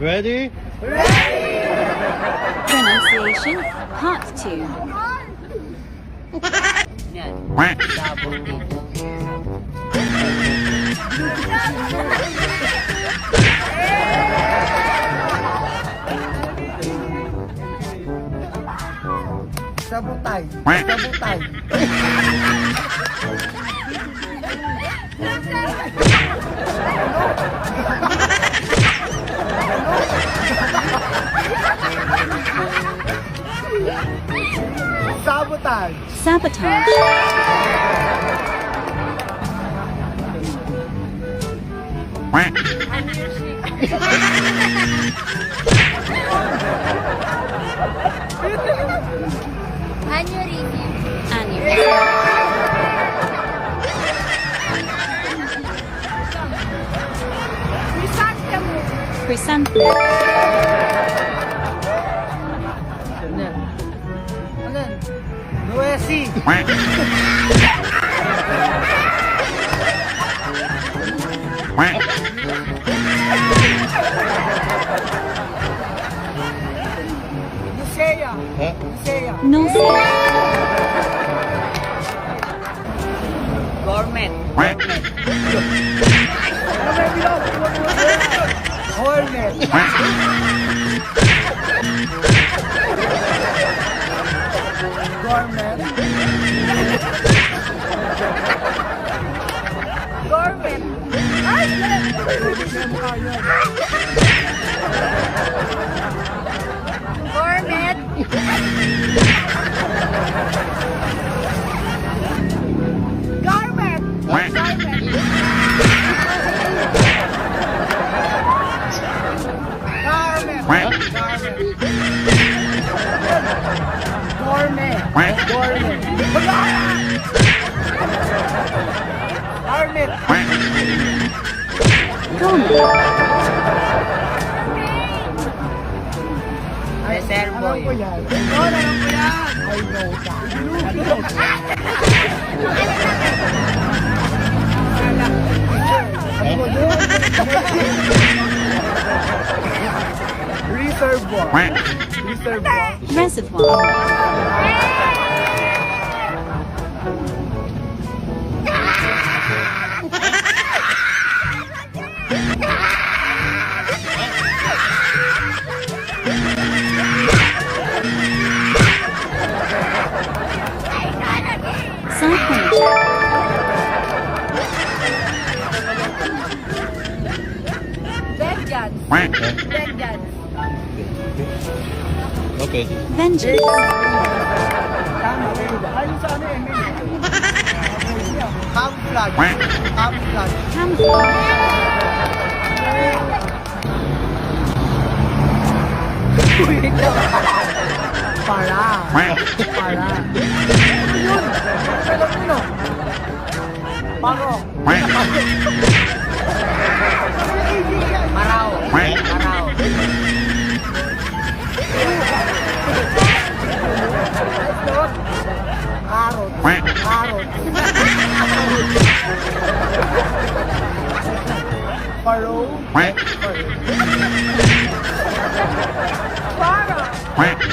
Ready? Pronunciation Part 2. Yan. Sabotage. Sabutay. Sabutay. Sabotage. Sabotage. Aneurysm. Aneurysm. Chrysanthemum. Chrysanthemum. Ano yan? Ano yan? Nuesi. Nusea. Nusea. Nausea. Gourmet. Ano may bilog? Hornet. Gourmet. Gourmet. Gourmet. Garment. Garment. Garment. Garment. Gourmet. Gourmet. Garment. Gourmet. Ay, Reservoir. alam ko yan. Oh, alam ko yan. I know that. Alam mo yun? Reservoir. Reservoir. Reservoir. Psychology. Vengeance. Vengeance. Okay. Vengeance. Tama, ayun sa ano eh. Camouflage. Camouflage. Camouflage. Para. Para. Ano yun? Alam mo no? Paro. Marao. Marao. Karot. Karot. Paro. Para. Para. Para.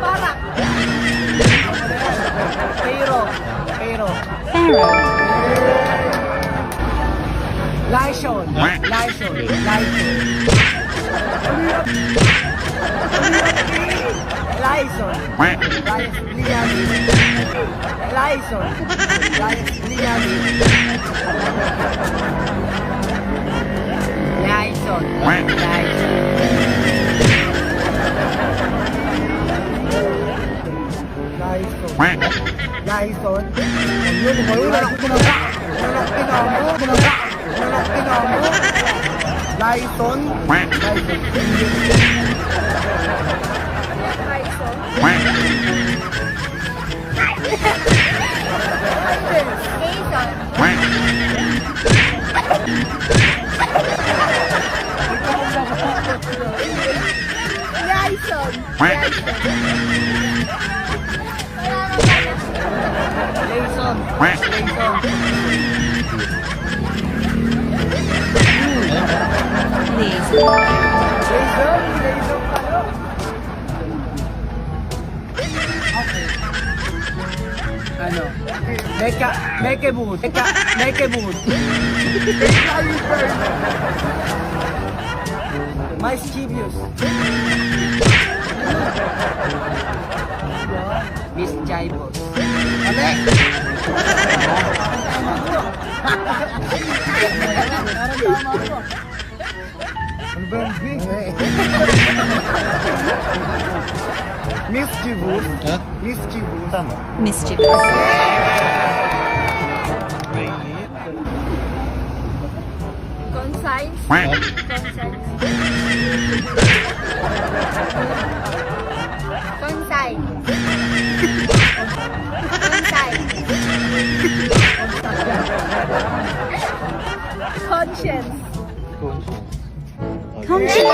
Para. Pero. Pero. Pharaoh. Lysol. Lysol. Lysol. Lysol. Lysol. Lysol. Lyson. Lyson. Lysol. Lysol. Ayun, ayun, anak ko na. Anak ko na. Anak ko na. Lysol. Lysol. Jason. Jason. Jason. Layson. Layson. Liaison. Layson. Layson pala. Okay. Ano? Meka, Mekebud. Meka, Mekebud. Mischievous. Miss Jaibos. Mali. Parang tama ko. Ano ba yung B? Mischievous. Ha? Mischievous. Tama. Mischievous. Conscience. Conscience. Consign. Consign. Conscience. Conscience. Conscience.